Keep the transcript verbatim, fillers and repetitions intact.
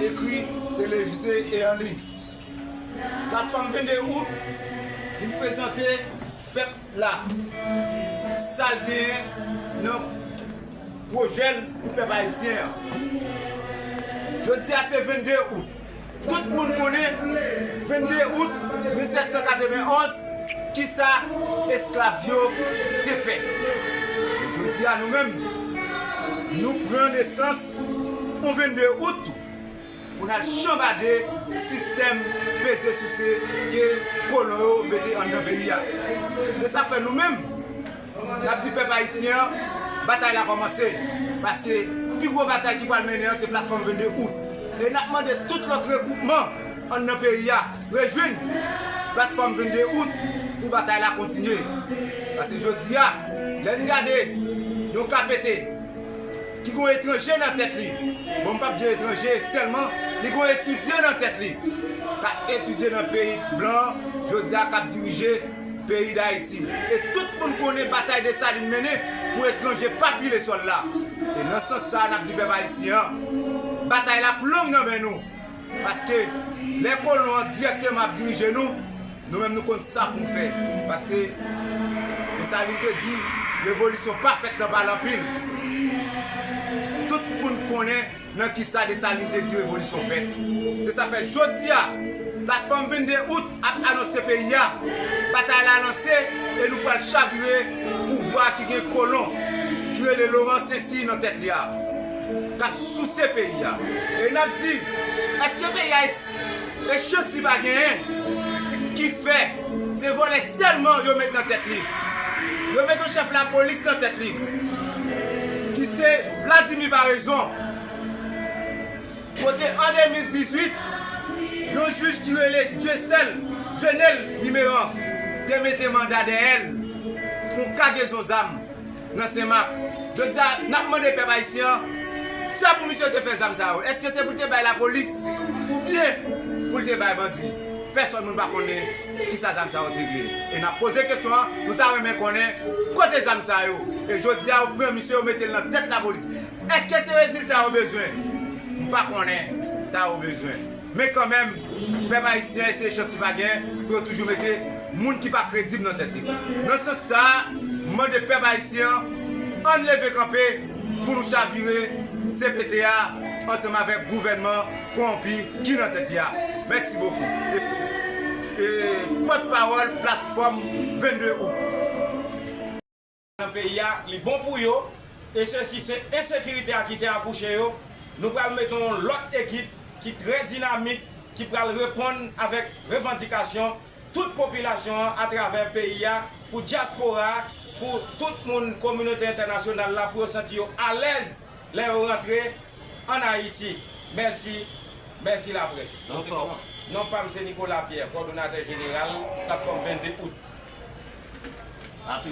Écrit, télévisé et en ligne. Platfòm vennde out vin prezante pèp la sa l genyen nan pwojè l pou pèp ayisyen an. Jodi a se vennde out. Tout moun konnen vennde out mil sèt san katrevenn onz, kisa esklav yo te fè. Men jodi a nou menm, nou pran nesans yon vennde out tou pou n al chanbade sistèm peze souse ke kolon yo mete anndan peyi a. Se sa fè nou menm, n ap di pèp ayisyen an, batay la kòmanse. Paske pi gwo batay ki pral mennen an se platfòm vennde out. E n ap mande tout lòt regwoupman anndan peyi a rejwenn platfòm vennde out pou batay la kontinye. Paske jodi a, lè n gade yon K P T ki gon etranje nan tèt li, bon, m p ap di etranje sèlman, li gon etidyan nan tèt li k ap etidye nan peyi blan, jodi a k ap dirije peyi Dayiti. E tout moun konnen batay Desalin mennen pou etranje pa pile sòl la. E nan sans sa a, n ap di pèp ayisyen an, batay la ap long nan men nou. Paske lè kolon an dirèkteman ap dirije nou, nou menm nou konn sa pou n fè. Paske Desalin te di, revolisyon pa fèt nan pale anpil. Tout moun konnen nan kisa Desalin te di revolisyon fèt. Se sa fè jodi a, platfòm vennde out ap anonse peyi a, batay la lanse e nou pral chavire pouvwa ki gen kolon ki rele Laurent Saint-Cyr nan tèt li a, k ap souse peyi a. E n ap di, èske peyi a e chans li pa genyen, ki fè se vòlè sèlman yo met nan tèt li. Yo met yon chèf lapolis nan tèt li, ki se Vladimir Baraison. Kote an de mil dizuit, yon jij ki rele Dieuseul, Dieunel Limeran, te mete manda dèyè l pou kagezon zam nan Senmak. Jodi a, n ap mande pèp ayisyen an, sa pou misye te fè zam sa yo? Èske se pou l te bay lapolis oubyen pou l te bay bandi? Pèsòn moun pa konnen kisa zam sa yo te regle. E n ap poze kesyon an, nou ta renmen konnen kote zam sa yo. E jodi a, yo pran misye, yo mete l nan tèt lapolis. Èske se rezilta yo bezwen? M pa konnen sa yo bezwen. Men kanmenm, pèp ayisyen an, se chans li pa gen pou yo toujou mete moun ki pa kredib nan tèt li. Nan sans sa a, m mande pèp ayisyen an, ann leve kanpe pou nou chavire C P T a ansanm avèk gouvènman kowonpi ki nan tèt li a. Mèsi bokou. E, e, pòtpawòl platfòm vennde out. Nan peyi a, li bon pou yo, e sesi se ensekirite a ki te akouche yo. Nou pral mete yon lòt ekip ki trè dinamik, ki pral reponn avèk revandikasyon tout popilasyon an atravè peyi a, pou dyaspora a, pou tout moun kominote entènasyonal la, pou yo santi yo alèz lè yo rantre ann Ayiti. Mèsi, mèsi laprès. Non pa w. Non pa m se Nicolas Pierre, kòdonatè jeneral Platfòm vennde Out.